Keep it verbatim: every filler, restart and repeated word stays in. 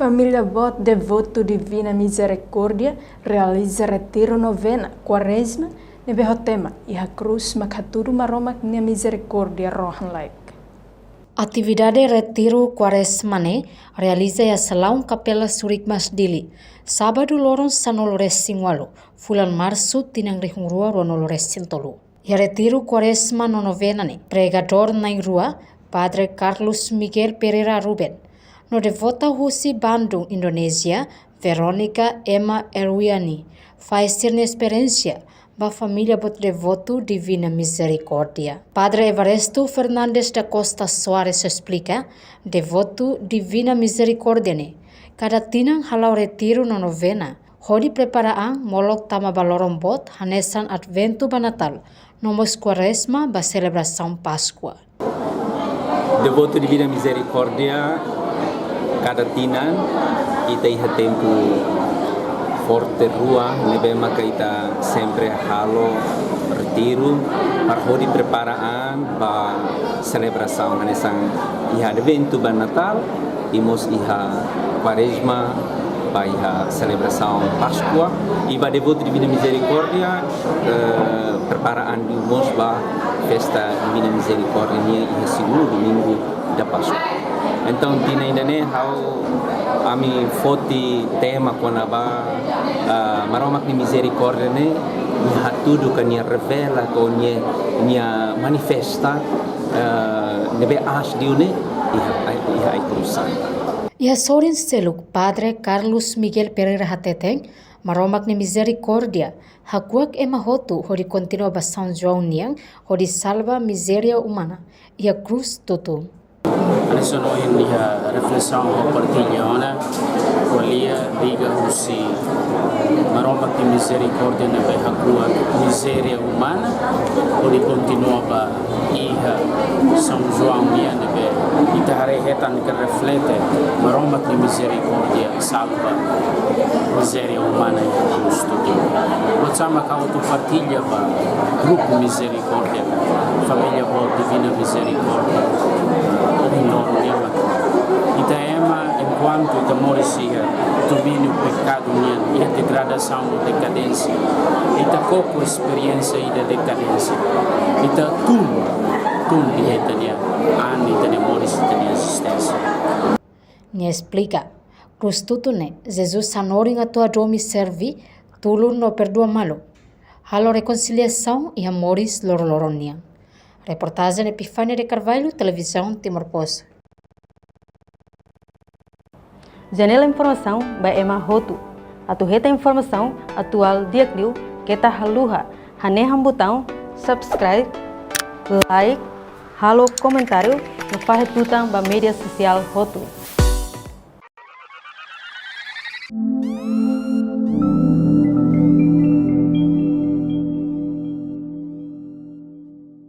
Família boot devotu Divina Mizerikórdia realiza retiru novena Kuarezma ne'ebé ho tema Iha Krús Mak Hatudu Maromak nia Mizerikórdia Rohan-laek. Atividade retiru Kuarezma ne'e realiza iha salaun Kapela Surikmas Dili, sábadu loron sanulu-resin-ualu, fulan Marsu, tinan rihun rua ruanulu-resin-tolu. Iha retiru Kuarezma no novena ne'e, pregadór na'in-rua, Padre Carlos Miguel Pereira Ruben, no devota husi Bandung, Indonézia, Verónica Emma Erwiani, fahe sira-nia esperiénsia ba família boot devotu Divina Mizerikórdia. Padre Evaristo Fernandes da Costa Soares esplika, devotu Divina Mizerikórdia ne'e kada tinan hala'o retiru no novena, hodi prepara an molok tama ba loron boot hanesan Adventu ba Natál, no mós Kuarezma ba selebrasaun Páskua. Devotu Divina Mizerikórdia, kada tinan ita iha tempu forte rua ne'ebé maka ita sempre halo retiru para hodi prepara an ba selebrasaun hanesan iha Adventu ba Natál, i mós iha Kuarezma ba iha selebrasaun Páskua, i ba devotu Divina Mizerikórdia, eh, prepara an liu mós ba festa Divina Mizerikórdia nian iha segundu domingu da Páskua. Entaun, tinan ida-ne'e ha'u, ami foti tema kona-ba, ah, Maromak nia Mizerikórdia ne'e, nia hatudu ka nia revela ka nia, nia manifesta, ah, ne'ebé aas liu ne'e iha, iha ai-krús. Iha sorin seluk, Padre Carlos Miguel Pereira hateten, Maromak nia Mizerikórdia hakuak ema hotu hodi kontinua ba São João nian hodi salva mizéria umana iha Krús Tutu. Hanesan ohin iha reflesaun ho partilla ona, ko'alia liga husi Maromak nia Mizerikórdia ne'ebé hakuak mizéria umana hodi kontinua ba iha São João nian ne'ebé ita haree hetan ke reflete Maromak nia Mizerikórdia salva mizéria umana iha Kristu. Buat saida mak ha'u atu partilla ba grupu Mizerikórdia, família boot Divina Mizerikórdia, ohin loron nian mak ita ema, enkuantu ita moris iha domíniu pekadu nian, iha degradasaun no dekadénsia, ita koko esperiénsia ida dekadénsia, ita tun, tun iha ita-nia an, ita-nia moris, ita-nia ezisténsia. Nia esplika, Krús Tutu ne'e, Jesus hanorin atu hadomi, serví, tulun no perdua malu, halo rekonsiliasaun iha moris loroloron nian. Reportajen Epifania de Carvalho, Televizaun Timor Post. Janela informasaun ba ema hotu. Atu hetan informasaun atuál di'ak liu, keta haluha hanehan butaun subscribe, like, halo komentáriu no fahe tutan ba média sosiál hotu.